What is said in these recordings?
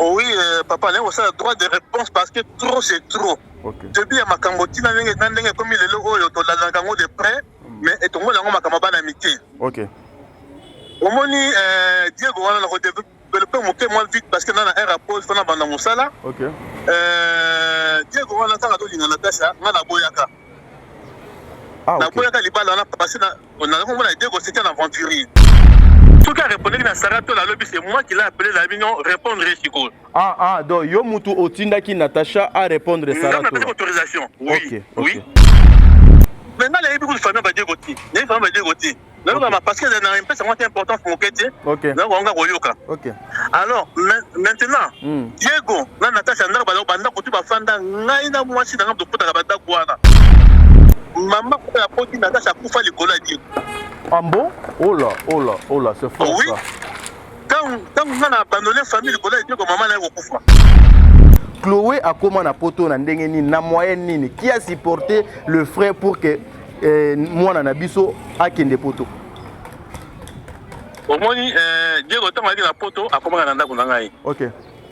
Oh oui, papa, naye kosala droit de réponse parce que trop c'est trop. Début ya makambo ntina ndenge na ndenge ekomi lelo oyo, tolandaka yango de près, mais etongoli yango makambo bana mike. Omoni, Diego wana, na kodévelopper moke mwa vite parce que na na heure ya pause mpona banda mosala. Diego wana, ntango tolinga Natasha, nga naboyaka. Naboyaka libala wana parce que nakomona Diego, c'était un aventurier. Soki arépondaki na Sara to nalobi, c'est moi qui l'a appelé na bino répondre sikoyo. Ah ah, donc yo mutu otindaki Natacha à répondre Sara? Nga napesi autorisation, oui. Oui, mais nga nayebi kutu famille Badiego te, nayebi famille Badiego te. Nayokama parce que na mpesa yango te, importance moke te. Nayoka koyoka. Alors maintenant, Diego na Natasha, ndako bandako tu bafanda, ngai na mwasi na nga tokutaka bandako wana. Mama oyo apoti Natasha akufa likolo ya Diego. Ah bon? Oh là, oh là, oh là, c'est fort. Oui. Ça. Ntango nga na abandonné famille likolo ya Diego, mama na ye kokufa. Chloé akóma na poto na ndenge nini, na moyen nini? Qui a supporté le frais pour que mwana na biso akende poto? Omoni, Diego, ntango ayaki na poto, akomaka na ndako na ngai.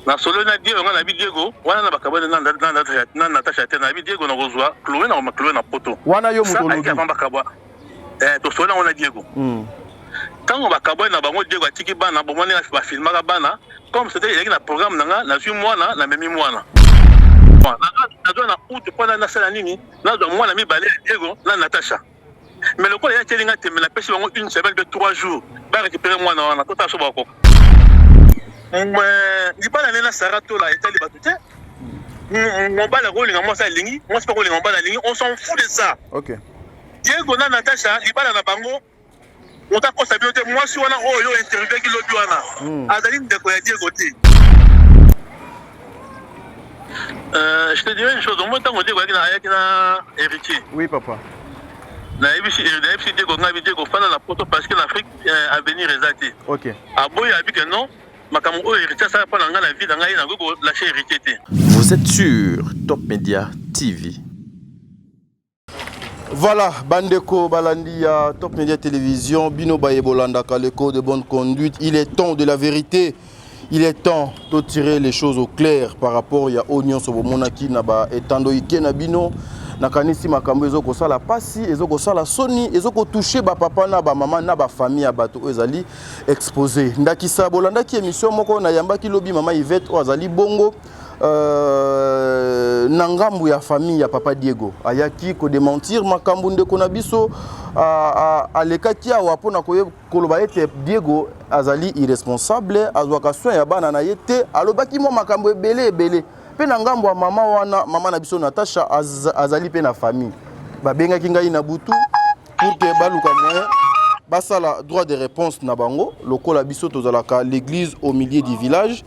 Nasolo na Diego, ngai nayebi Diego wana na bakabane na Natasha te. Nayebi Diego, na kozwa Chloé, na koma Chloé na poto. Wana yo moto olobi? Avant bakabwa, tosolo yango na Diego. Ntango bakabwani na bango, Diego atiki bana. Bomoni, bafilmaka bana comme c'était ezalaki na programme na nga. Nazwi mwana, namemi mwana, nazwa na août mpona nasala nini? Nazwa mwana mibale ya Diego na Natasha. Mais lokola ye atieli nga tembe, napesi bango une semaine mpe 3 jours barécupérer mwana wana. Totala so bakoka libala nde na Sara Tola etali bato te. Mobali akolinga mwasi alingi, mwasi mpe akolinga mobali alingi, on s'en fout de ça. Diego na Natasha, libala na bango, moto akosa bino te. Mwasi wana oyo interviewaki lobi wana azali ndeko ya Diego te. Je te dirais une chose. Omoi, ntango Diego ayaki na héritier, Oui papa. nayebisi Diego, ngai Diego, fanda na poto parce que na Afrique, avenir eza te. Aboyi, abi ke non, makambo oyo héritier asala mpo na ngai na vie na ngai, nakoki kolâcher héritier te. Vous êtes sur Top Media TV. Voilà, bandeko balandi ya Top Media Télévision, bino baye bolandaka le code de bonne conduite, il est temps de la vérité. Il est temps de tirer les choses au clair par rapport ya oyo nyonso bomonaki na ba etando ike na bino. Nakanisi makambo ezokosala pasi, ezokosala soni, ezokotoucher bapapa na bamama na bafamille ya bato oyo ezali exposé. Ndakisa, bolandaki émission moko nayambaki lobi mama Yvette oyo azali bongo na ngambu ya famille ya papa Diego. Ayaki kodémentir makambo ndeko na biso alekaki awa mpona koloba ete Diego azali irresponsable, azwaka soin ya bana na ye te. Alobaki mwa makambo ebele ebele. Mpe na ngambo ya mama wana, mama na biso Natasha azali mpe na famille. Babengaki ngai na butu pour que baluka moyen basala droit de réponse na bango. Lokola biso tozalaka l'église au milieu du village,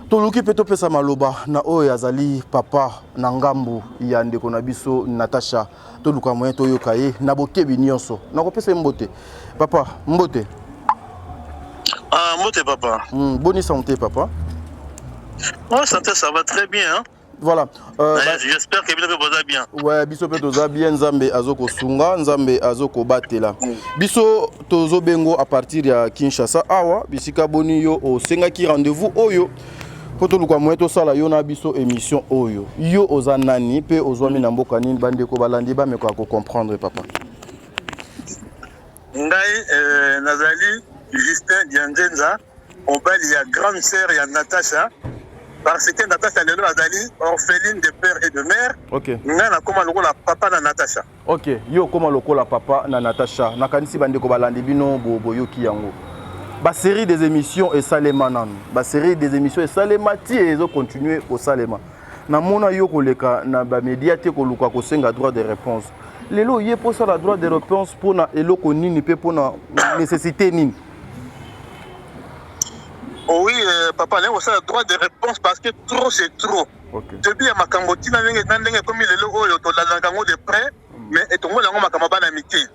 toluki mpe topesa maloba na oyo azali papa na ngambu ya ndeko na biso Natasha. Toluka moyen toyoka ye na bokebi nyonso. Nakopesa ye mbote. Papa, mbote. Ah, mbote papa. Boni santé, papa? Oh, santé, ça va très bien, hein? Voilà. J'espère que bino mpe boza bien. Ouais, biso mpe toza bien. Nzambe azokosunga, Nzambe azokobatela biso. Tozobengo à partir ya Kinshasa awa. Bisika boni yo osengaki rendez-vous oyo mpo toluka moyen tosala yo na biso émission oyo? Yo oza nani mpe ozwami na mboka nini? Bandeko balandi bamekaka kocomprendre, papa. Ngai nazali Justin Dianzenza, mobali ya grande sœur ya Natasha, parce que Natasha lelo azali orpheline de père et de mère. Ngai nakóma lokola papa na Natasha. Ok, yo okóma lokola papa na Natasha. Nakanisi bandeko balandi bino boyoki yango. Basérie des émissions esalema nanu, basérie des émissions esalema ti ezocontinue kosalema. Namona yo koleka na bamédia te koluka kosenga droit de réponse. Lelo ye mposala droit de réponse mpona eloko nini mpe mpona nécessité nini? Oui, papa, naye kosala droit de réponse parce que trop c'est trop. Début ya makambo ntina ndenge na ndenge ekomi lelo oyo, tolandaka yango de près, mais etongoli yango makambo bana mike.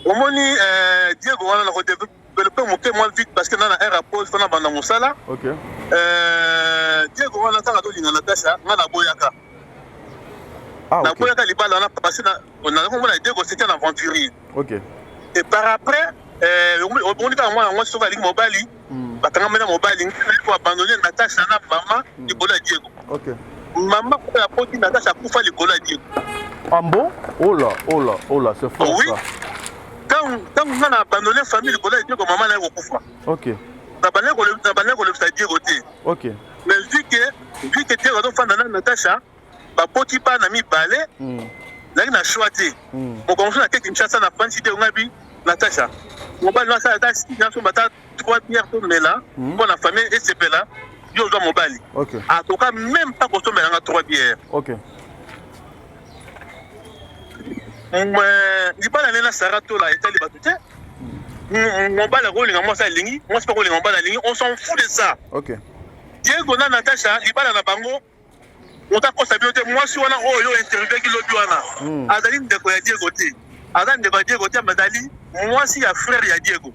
Omoni, Diego wana, na kodévelopper moke mwa vite parce que na na heure ya pause mpona banda mosala. Diego wana, ntango tolinga Natasha, nga naboyaka. Naboyaka libala wana parce que nakomona Diego, c'était un aventurier. Et par après, omoni kaka mwana mwasi soki alingi mobali. Bakangami na mobali, ngai naye koabandonner Natasha na mama likolo ya Diego. Mama oyo aboti Natasha akufa likolo ya Diego. Ah bon? Oh là, oh là, oh là, c'est fort. Oui. Ça. Ntango ngai na abandonne famille likolo ya Diego, mama naye kokufa. Nabandaki kolobisa Diego te. Mais vu que Diego azofanda na Natasha, baboti bana mibale, nazalaki na choix te. Mokongo mosusu nake Kinshasa, na fandisi Diego, ngai bi Natasha, mobali no asala ata nasomba ata trois bière tomela mpo na famille esepela, yo ozwa mobali. Akoka même pas kosombelanga trois bière. Libala nde na Sara Tola etali bato te. Mobali akolinga mwasi alingi, mwasi mpe akolinga mobali alingi, on s'en fout de ça. Diego na Natasha, libala na bango, moto akosa bino te. Mwasi wana oyo interviewaki lobi wana azali ndeko ya Diego te, aza ndeko ya Diego te, azali mwasi ya frère ya Diego.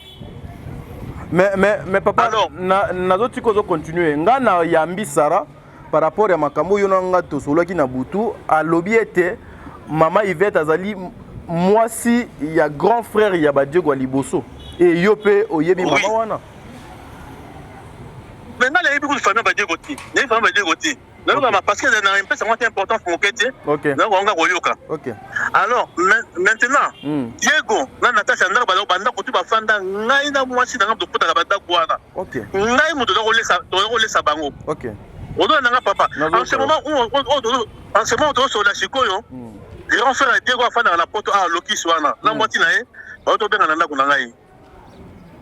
Mais papa, Alors, na nazotika ozocontinue. Nga na yambi Sara par rapport ya makambo oyo na nga tosololaki na butu. Alobi ete mama Ivete azali mwasi ya grand frère ya badiego ya liboso e yo mpe oyebi mama wana. Mais nga nayebi kutu famille badiego te, nayebi famille badiego te. Nayokama parce que na mpesa yango te importance moke te. Nayoka koyoka. Alors maintenant, Diego na Natasha, ndako bazako bandako tu bafanda, ngai na mwasi na nga tokutaka bandako wana. Ngai moto toza kolesa bango. Ozona nanga papa, en ce moment tozosola sikoyo, grand frère ya Diego afandaka na Poto awa, lokisi wana na mwasi na ye bao tobenga na ndako na ngai,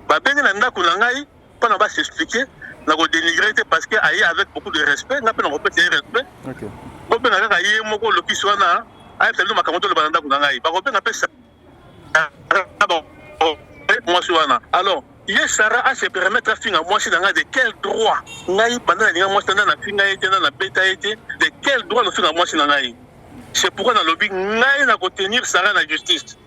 babenge na ndako na ngai mpona bas'expliquer. Na kodénigrer te parce que aye avec beaucoup de respect, nga mpe na kopesa ye respect. Bobenga kaka ye moko lokisi wana, ayebisa bino makambo toloba na ndako na ngai. Bakobenga mpe mwasi wana. Alors ye Sara ase permettre afinga mwasi na ngai, de quel droit? Ngai banda nalinga mwasi na nafinga ye te, na nabeta ye te. De quel droit nofinga mwasi na ngai? C'est pourquoi nalobi ngai na kotenir Sara na justice.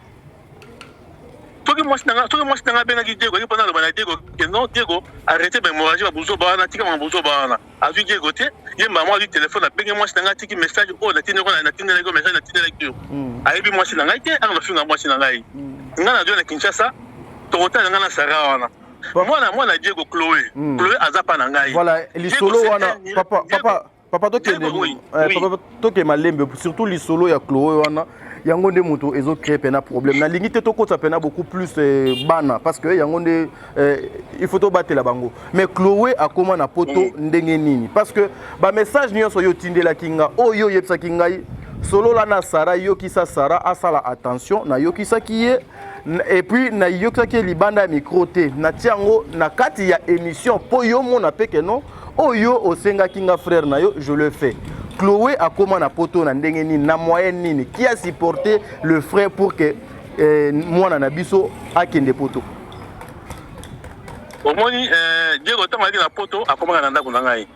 Soki mwasi na ngai abengaki Diego, ayaki mpona aloba na Diego ke non, Diego, arrête bahémorragie, babuzoba wana, tika mabuzoba wana. Azwi Diego te, ye mama azwi telefone, abenge mwasi na ngai, atiki message oyo natindelaki message, natindelaki yo. Ayebi mwasi na ngai te, anga nafinga mwasi na ngai. Ngai nazwi na Kinshasa, tokotala ngai na Sara wana. Mwana Diego Chloé, Chloé aza pa na ngai. Voilà lisolo wana, papa, papa, papa, tokende, papa, tokende malembe. Surtout lisolo ya Chloé wana, yango nde moto ezocrée mpena problème. Nalingi te tokota mpena beaucoup plus bana parce que yango nde il faut tobatela bango. Mais Chloé akóma na Poto ndenge nini? Parce que bamessage nyonso oyo otindelaki nga, oyo oyebisaki ngai solola na Sara, yokisa Sara asala attention, nayokisaki ye et puis nayokisaki ye libanda ya micro te, natia yango na kati ya émission mpo yo mona mpe ke non, oyo osengaki nga frère na yo, je le fais. Chloé akóma na Poto na ndenge nini, na moyen nini? Qui a supporté le frère pour que mwana na biso akende Poto? Omoni, Diego ntango ayaki na Poto, akomaka na ndako na ngai.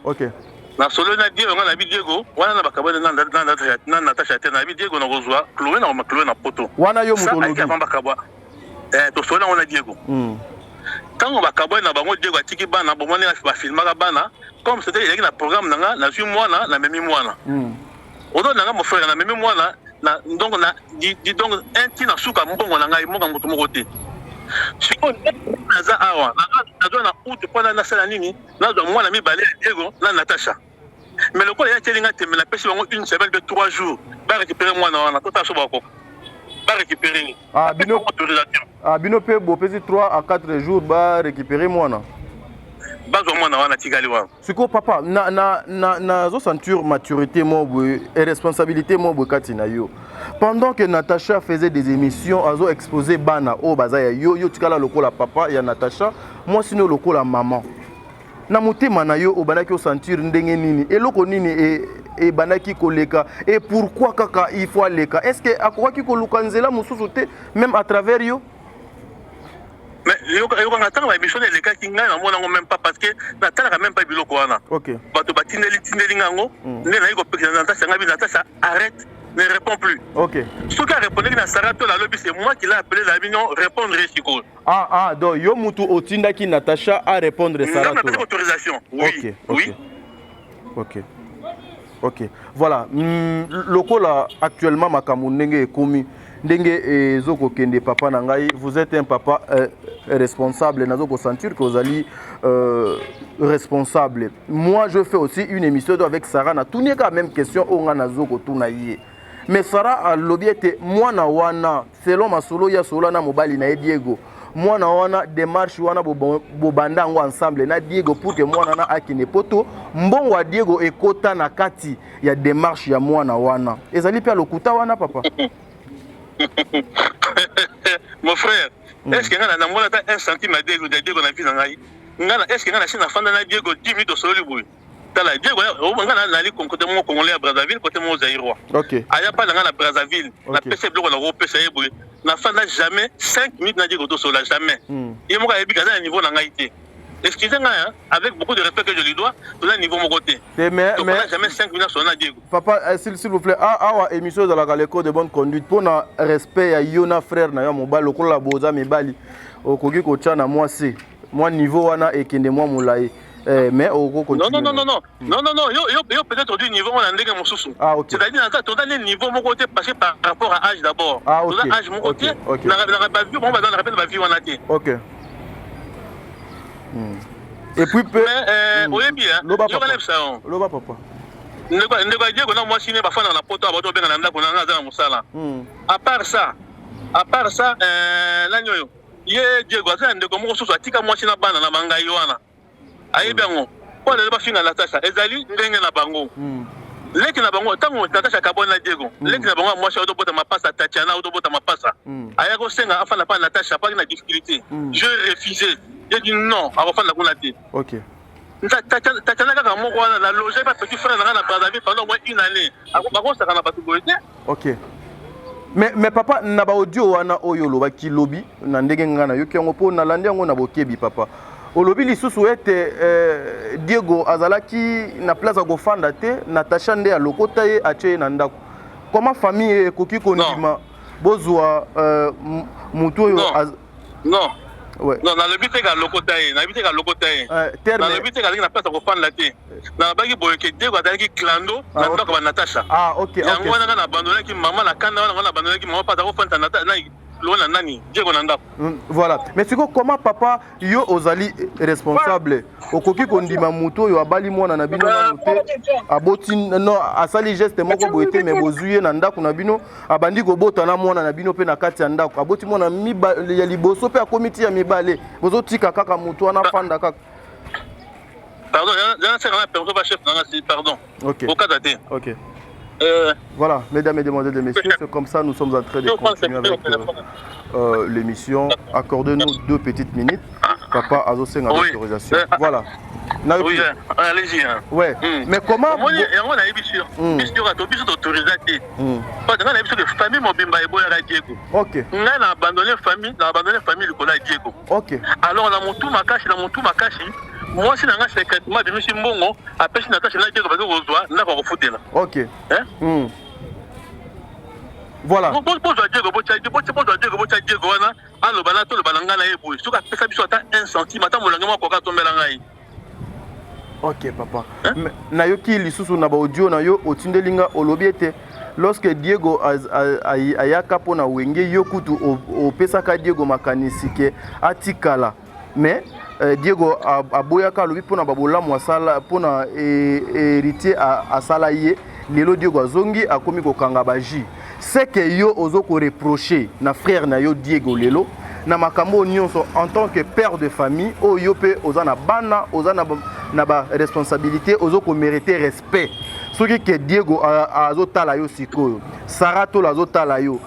Nasololi na Diego, ngai nayebi Diego wana na bakabwani na Natasha te. Nayebi Diego, na kozwa Chloé na koma Chloé na Poto. Wana yo moto olobi? Avant bakabwa, tosoli yango na Diego. Ntango bakabwani na bango, Diego atiki bana, bomoni bafilmaka bana comme c'était ezalaki na programme na nga. Nazwi mwana, namemi mwana. Ozo na nga, mon frère, namemi mwana na donc na di, di, donc un ti na suka mbongo na ngai, mbongo moto moko te. Sikoyo naza awa, nazwa na août mpona nasala nini? Nazwa mwana mibale ya Diego na Natasha. Mais lokola ye atieli nga tembe, napesi bango une semaine mpe 3 jours barécupérer mwana wana. Totala so bakoka barécupérer. Ah, bino, autorisation. Ah, bino mpe bopesi 3 à 4 jours barécupérer mwana? Bazwa mwana wana tikali wana. Sikoyo papa, nazosentir maturité moko boye et responsabilité moko boye kati na yo. Pendant que Natacha faisait des émissions, azo exposer bana oyo baza ya yo, yo tikala lokola papa ya Natacha, mwasi no lokola mama, na motema na yo obandaki osentir ndenge nini? Eloko nini ebandaki koleka? Et pourquoi kaka il faut aleka? Est ce que akokaki koluka nzela mosusu te, même à travers yo? Mais yokanga, ntango baémission elekaki, ngai namona yango même pas parce que natalaka même pas biloko wana. Bato batindeli tindeli nga yango nde nayi kopekisa Natasha. Ngai bi Natasha, arrête, ne réponds plus. Soki arépondaki na Sara to nalobi, c'est moi qui l'a appelé, nayebi non répondre sikoyo. Ah ah, donc yo mutu otindaki Natacha à répondre Sara? Tola autorisation, oui. Oui. Ok, voilà. Lokola actuellement makambo ndenge ekomi, Ndenge ezokokende, papa na ngai, vous êtes un papa responsable. Nazokosentir que ozali responsable. Moi, je fais aussi une émission avec Sarah, natuni ye kaka même question oyo ngai nazokotuna ye. Mais Sarah alobi ete mwana wana, selon masolo ya solo na mobali na ye Diego, mwana wana, démarche wana bobanda yango ensemble na Diego pour que mwana wana akende Poto. Mbongo ya Diego ekota na kati ya démarche ya mwana wana. Ezali mpe lokuta wana, papa? Mon frère, est ce que ngai namona ata un centime ya Diego, ya Diego na vie na ngai? Ngai, est ce que ngai nasi nafanda na Diego 10 minutes, osololi boye? Tala, Diego, ngai nali côté moko congolais ya Brazzaville, côté moko zaïrois. Aya mpa na ngai na Brazzaville, napesa biloko na kopesa ye boye. Nafanda jamais 5 minutes na Diego, tosola jamais. Ye moko ayebi aza na niveau na ngai te. Excusez ngai, hein, avec beaucoup de respect que je lui dois, toza niveau moko te. Mais jamais 5 minutes solo na Diego. Papa, s'il vous plaît, awa émission ezalaka le code de bonne conduite. Mpona respect ya yo na frère na yo mobali, lokola boza mibali, okoki kotya na mwasi mwa niveau wana ekende mwa molai. Mais oko Non, non, non, non, non, non, non, non, yo, yo, yo peut-être du niveau wana ndenge mosusu. Ah, ok. C'est-à-dire naza, toza nde niveau moko te, parce que par rapport à âge d'abord. Ah, ok. Toza âge moko te. Na bavie bango baza na rappel bavie wana te. Ok. Et puis pe mais oyebi hein. Loba. Yo. Papa. Kana yo. Loba, papa. Ndeko ya Diego na mwasi ne bafanda na Poto, bato obenga na ndako na nga, aza na mosala. À part ça, nani oyo ye Diego aza na ndeko moko susu atika mwasi na bana na bangai wana, ayebi yango mpo lelo bafinga Natasha, ezali ndenge na bango. Leki na bango, ntango Natasha akabwani na Diego, leki na bango ya mwasi autobota mapasa, Tatiana, autobota mapasa, aya kosenga afanda mpa Natasha, apaki na difficulté. Je refusé, j'ai dit non, akofanda kuna te. Tatiana kaka moko wana na loge pa petit frère na nga na Brazzaville pendant au moins une année. Bakosaka na bato boye te. Ok, mais papa, na baaudio wana oyo olobaki lobi na ndenge ngai nayoki yango mpo nalandi yango na bokebi, papa, olobi lisusu ete Diego azalaki na place ya kofanda te, Natasha nde alokota ye, atie ye na ndako. Comment famille ekoki kondima bozwa mutu oyo? Non. Ouais. Non, nalobi te kalokota ye, nalobi te kalokota ye. Nalobi te kazalaki na place ya kofanda te. Nalobaki boye ke Diego azalaki clando na ndako ya Natasha. Yango wana nga na abandonaki mama na kanda wana, nga na abandonaki mama mpo aza kofanda lo na nani, Diego na ndako. Voilà. Mais sikoyo, comment, papa, yo ozali responsable, okoki kondima motu oyo abali mwana na bino nanu te, aboti no, asali geste moko boye te, mais bozwi ye na ndako na bino, abandi kobota na mwana na bino mpe na kati ya ndako, aboti mwana ya liboso mpe akomi ti ya mibale, bozotika kaka motu wana afanda kaka? Pardon, nasengaka na permission ba chef nanga, pardon. Okata te. Ok. Voilà, mesdames, mesdemoiselles et messieurs, c'est comme ça, nous sommes en train de continuer avec l'émission. Accordez-nous 2 petites minutes. Papa azosenga l'autorisation. Voilà. Oui, allez-y. Hein. Ouais. Mais comment? Yango nayebi sûr. Biso yoka biso autorisé te. Parce que nayebi que famille mobimba eboyaka Diego. Ngai na abandonné famille, na abandonné famille likolo ya Diego. Alors na motu makasi, na motu makasi, mwasi na ngai secrètement abimisi mbongo, apesi Natasha na Diego, baza kozwa ndako ya kofutela. Hein? Voilà. Bozwa Diego, bozwa Diego, botya Diego wana, aloba na toloba na ngai na ye boye. Soki apesa biso ata un centime, ata molangi moko akoka atombela ngai. Ok, papa. Nayoki lisusu na baaudio na yo otindeli nga, olobi ete lorsque Diego ayaka mpo na Wenge, yo kutu opesaka Diego makanisi ke atikala, mais Diego aboyaka, alobi mpona babolamu asala mpona héritier asala ye. Lelo Diego azongi, akomi kokanga baji ce que yo ozo koreproche na frère na yo Diego lelo na makambo oyo nyonso. En tant que père de famille oyo yo mpe oza na bana, oza na baresponsabilité, ozo komérite respect. Soki ke Diego azotala yo sikoyo, Sara Tolo azotala yo,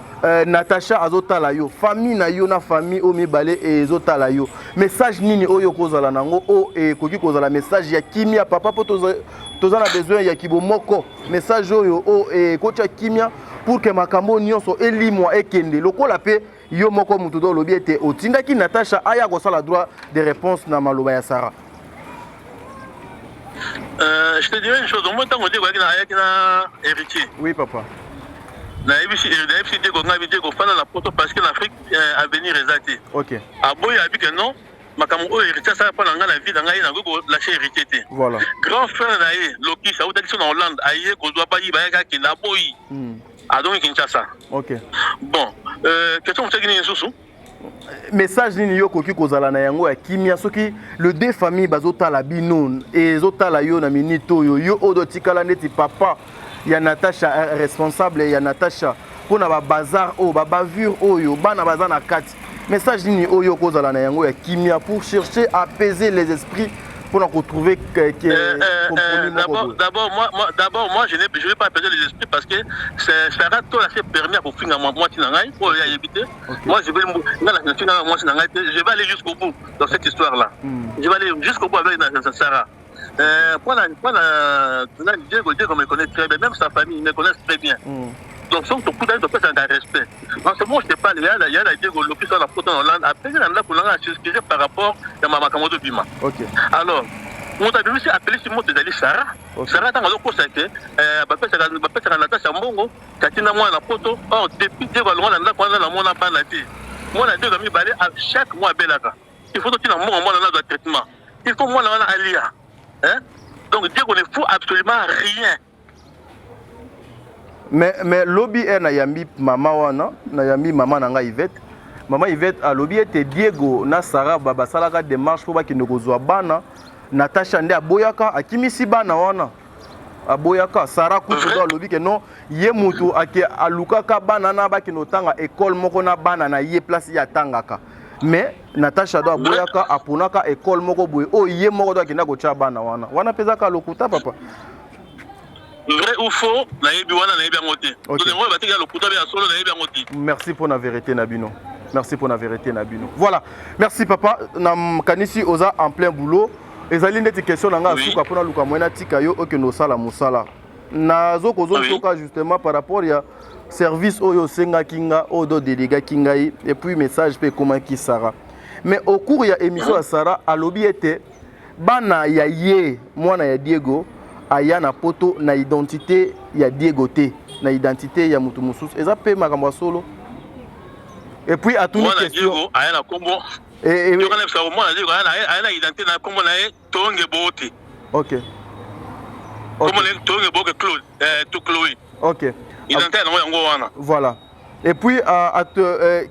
Natasha azotala yo, famille na yo na famille oyo mibale ezotala yo, message nini oyo kozala nango oyo ekoki kozala message ya kimia, papa, mpo toza na besoin ya kibomoko? Message oyo oyo ekotia kimia pour que makambo nyonso elimwa, ekende lokola mpe yo moko motu to olobi ete otindaki Natasha aya kosala droit de réponse na maloba ya Sara. Je te dirais une chose, au moins ntango Diego ayaki na héritier. Oui, papa. Nayebisi Diego, ngai Diego, fanda na Poto parce que na Afrique avenir eza te. Aboyi, abi ke non, makambo oyo héritier asala mpo na ngai na vie na ngai, nakoki kolâcher héritier te. Grand frère na ye Lokis autaki so na Hollande, aye kozwa bayi, bayaki akende, aboyi. Azongi Kinshasa. Ok. Bon, question mosusu nini lisusu? Message nini yo okoki kozala na yango ya kimia soki le deux famille bazotala bino, ezotala yo na minute oyo, yo oyo otikala neti papa ya Natasha, responsable ya Natasha mpona babazar oyo, babavure oyo bana baza na kati, message nini oyo okozala na yango ya kimia pour chercher à apaiser les esprits, mpona kotrouver compromis moko boye? D'abord, moi, d'abord, moi, je vais pas apaiser les esprits parce que Sarah Tola s'est permis à kofinga mwasi na ngai oyo ayebi te. Moi, je vais nga na finga mwasi na ngai te. Je vais aller jusqu'au bout dans cette histoire là. Je vais aller jusqu'au bout avec Sarah. Pour la Diego, Diego me connaît très bien, même sa famille, ils me connaissent très bien. Donc, soki tokutani, topesaka respect. En ce moment, je te parle, ya la Diego loki so na poto na Hollande, apesi na ndako nanga, asexcuse par rapport ya makambo ozobima. Alors, moto abimisi, apelisi moto, ezali Sara. Sara, ntango azokosa ke bapesaka Natasha mbongo, katinda mwana na poto. Or, depuis Diego alongwa na ndako wana, namona bana te. Mwana Diego ya mibale, chaque mois abelaka, il faut totina mbongo, mwana nazwa traitement, il faut mwana wana alia, hein? Donc Diego ne faut absolument rien. Mais lobi e nayambi mama wana, nayambi mama na ngai Ivete. Mama Ivete alobi ete Diego na Sara basalaka démarche mpo bakende kozwa bana. Natasha nde aboyaka, akimisi bana wana, aboyaka. Sara kutu do alobi ke non, ye mutu ake alukaka bana na bakende kotanga ekole moko na bana na ye, place ye atangaka. Mais Natasha do aboyaka, aponaka ekole moko boye oyo ye moko do akenda kotya bana wana. Wana mpe ezaka lokuta, papa. Vrai ou faux, nayebi wana, nayebi yango te. Donc yango bateki ya lokuta be ya solo, nayebi yango te. Merci pour la vérité na bino, merci pour la vérité na bino. Voilà, merci papa. Nakanisi oza en plein boulot. Ezali ndeti question na nga suka mpona luka moyen natika yo okende osala mosala. Nazo kozosoka justement par rapport ya service oyo osengaki nga, oyo do déléguaki ngai, et puis message mpe ekomaki Sara. Mais au cours ya émission ya Sara, alobi ete bana ya ye, mwana ya Diego aya na poto na identité ya Diego te, na identité ya motu mosusu. Eza mpe makambo ya solo? Et puis atuni question. Diego aya na kombo, yokana bisa, mwana Diego aya na identité na kombo na ye Tonge Bote. Kombo na ye Tonge Bote Claude, to Chloé. Identité yango, yango wana. Voilà. Et puis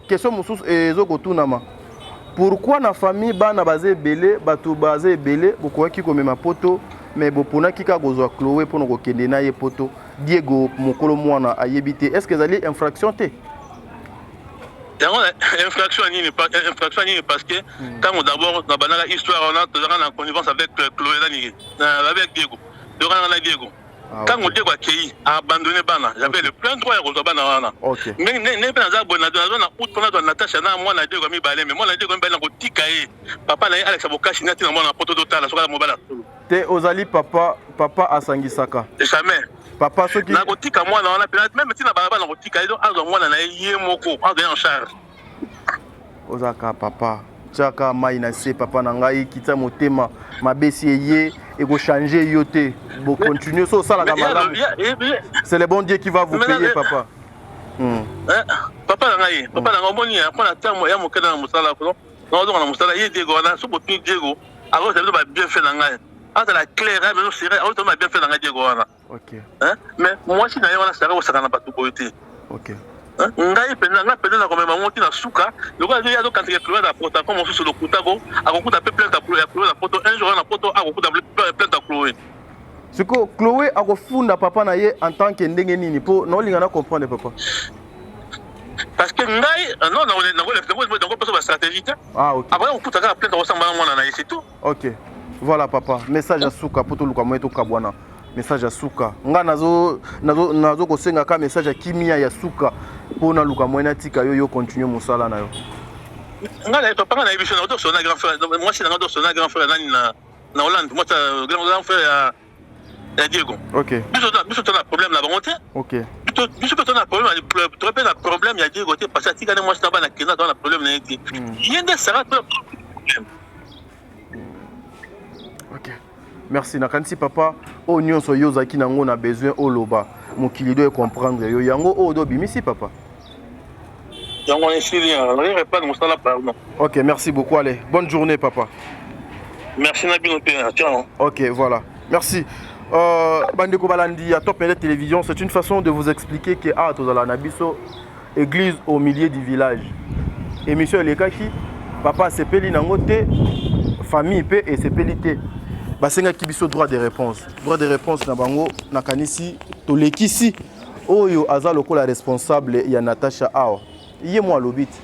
question mosusu ezokotunama: pourquoi na famille bana baza ebele, bato baza ebele, bokokaki komema poto, mais boponaki kaka kozwa Chloé mpona kokende na ye poto? Diego mokolo mwana ayebi te. Est ce que ezali infraction te? Yango infraction ya nini? Infraction ya nini? Parce que ntango d'abord na bandaka histoire wana, tozalaka na connivence avec Chloé, nani, avec Diego, toyokanaka na Diego. Ntango Diego akei, abandonné bana, j'avais le plein droit ya kozwa bana wana. Ndenge mpe naza boye, naza na out mpona zwa Natasha na mwana Diego ya mibale. Mais mwana Diego ya mibale, nakotika ye, papa na ye alekisa bokasi na ntina mwana poto. Totala soki aza mobali ya solo. Te, ozali papa, papa asangisaka. Jamais. Papa, soki Nakotika mwana wana mpe même ntina balabala, nakotika ye, azwa mwana na ye, ye moko azwa ye en charge. Ozalaka papa, tiaka mai na se. Papa na ngai, kita motema mabe. Si eye ekochange yo te, bocontinue so osalaka malamu. C'est le bon Dieu qui va vous payer, papa. Papa na ngai, papa na ngai, omoni, mpona ntango ya mokenda na mosala, nazonga na mosala. Ye Diego wana, so botuni Diego, akozala biso babienfait na ngai, azala clair, mezo sere, akozala babienfait na ngai, Diego wana. Mais mwasi na ye wana saka kosaka na bato boye te. Ngai mpenza, ngai mpenza nakomema yango ntina suka. Lokola ye azokanisaka Chloé na protocole mosusu, lokutako, akokuta mpe plainte ya Chloé na poto. Un jour na poto, akokuta plainte ya Chloé. Sikoyo Chloé akofunda papa na ye en tant que ndenge nini? Mpo naolinga na comprendre, papa. Parce que ngai non, nakopesa bastratégie te. Ah, ok. Akoya kokuta kaka plainte, akosamba na mwana na ye, c'est tout. Ok, voilà papa, message ya suka mpo toluka moye tokabwana. Message ya suka, nga nazo, nazo, nazo kosenga ka message ya kimia ya suka mpo naluka moye natika yo, yo continue mosala na yo. Ngai na papa, ngai nayebi so na grand frère, mwasi na ngai tosona grand frère nani na Hollande, mwasi grand frère ya Diego. Biso to na problème na bango te. Biso mpe to na problème, to mpe na problème ya Diego te, parce que atikani mwasi na bana kenda, to na problème na ye te. Ye nde Sara to problème. Ok, merci. Nakanisi papa, oyo nyonso yo ozalaki nango na besoin oloba, mokili do ecomprendre yo, yango oyo do obimisi, papa. Yango esili, reprendre mosala, pardon. Ok, merci beaucoup. Allez, bonne journée, papa. Merci na bino mpe, ciao. Ok, voilà, merci. Bandeko balandi ya Top Media Télévision, c'est une façon de vous expliquer que awa tozala na biso église au milieu du village. Émission elekaki, papa asepeli nango te, famille mpe esepeli te, basengaki biso droit de réponse. Droit de réponse na bango, nakanisi tolekisi. Oyo aza lokola responsable ya Natacha awa, ye mo alobi te,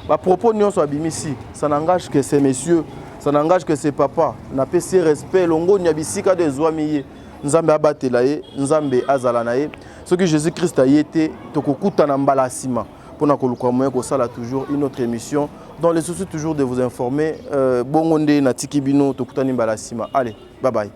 bapropos nyonso abimisi, ça n'engage que ces messieurs, ça n'engage que ces papa. Napesi respect, longoni ya bisika do ezwami ye. Nzambe abatela ye, Nzambe azala na ye. Soki Jésus Christ aye te, tokokutana mbala nsima mpona koluka moyen kosala toujours une autre émission dans le souci toujours de vous informer. Bongo nde natiki bino, tokutani mbala nsima. Allez, bye bye.